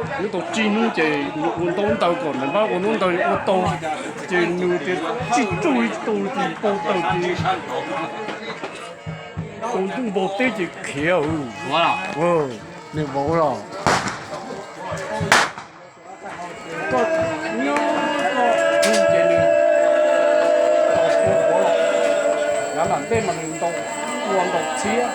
Nws tau tsib hnub ces nws ua ntaub ntawv kom nws npab ua ntaub ntawv ua tau, ces nws tias tsib tsuj li tau ces tau tawm ces tau ntuj npau teb ces khiav. Nws vauv los. Koj nyob koj hu ces nws tos tua quav los, yav nram ntej mas nws ntaus ua ntaus txhiab.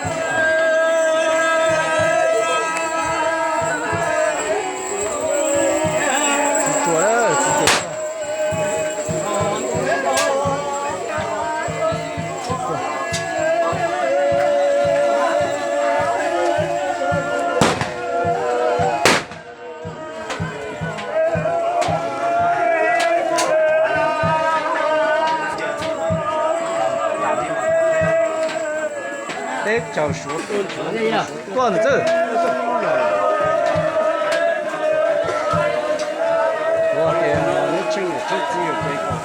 Tsis tsuas, tsis tsuas. Teb chaws Suav tuaj ntawm txawj. Ua tias lub tsheej niam tsob txiv ces kom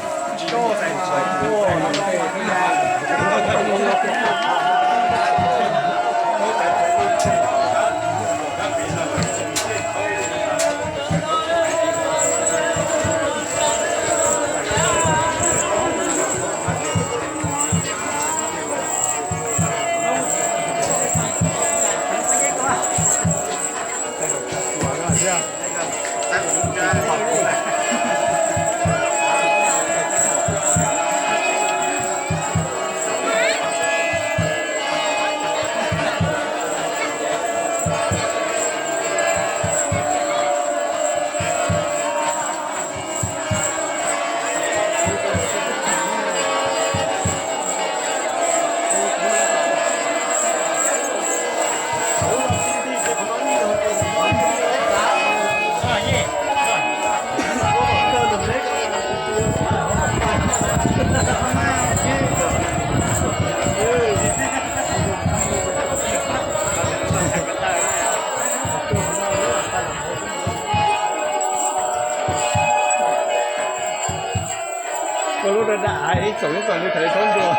Ua lub da da ib txoom ib txoom li thaum thaub ntua.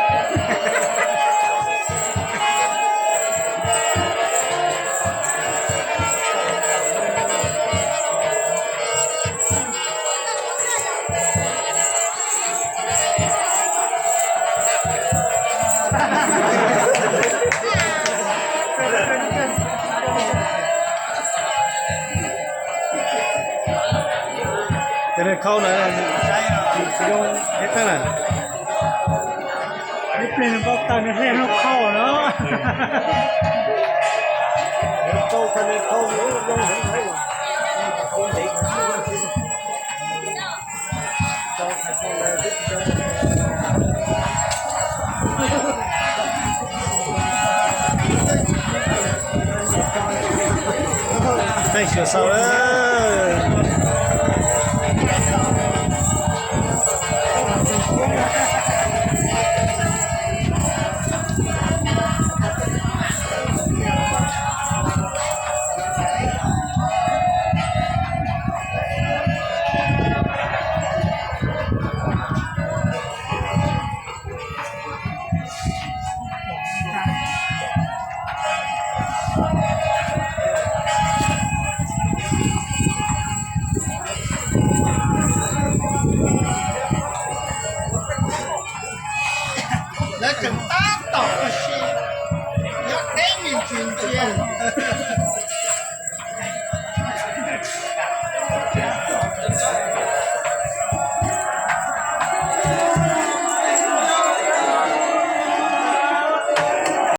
Cov niag khau na, tsis zoo thiab na. Ib pliag nws npau taws nws hla lub khau no. Pheej xyuas xaus lawm. Lawv tseem tab tom ua si, nyob deb me ntsis ntsia.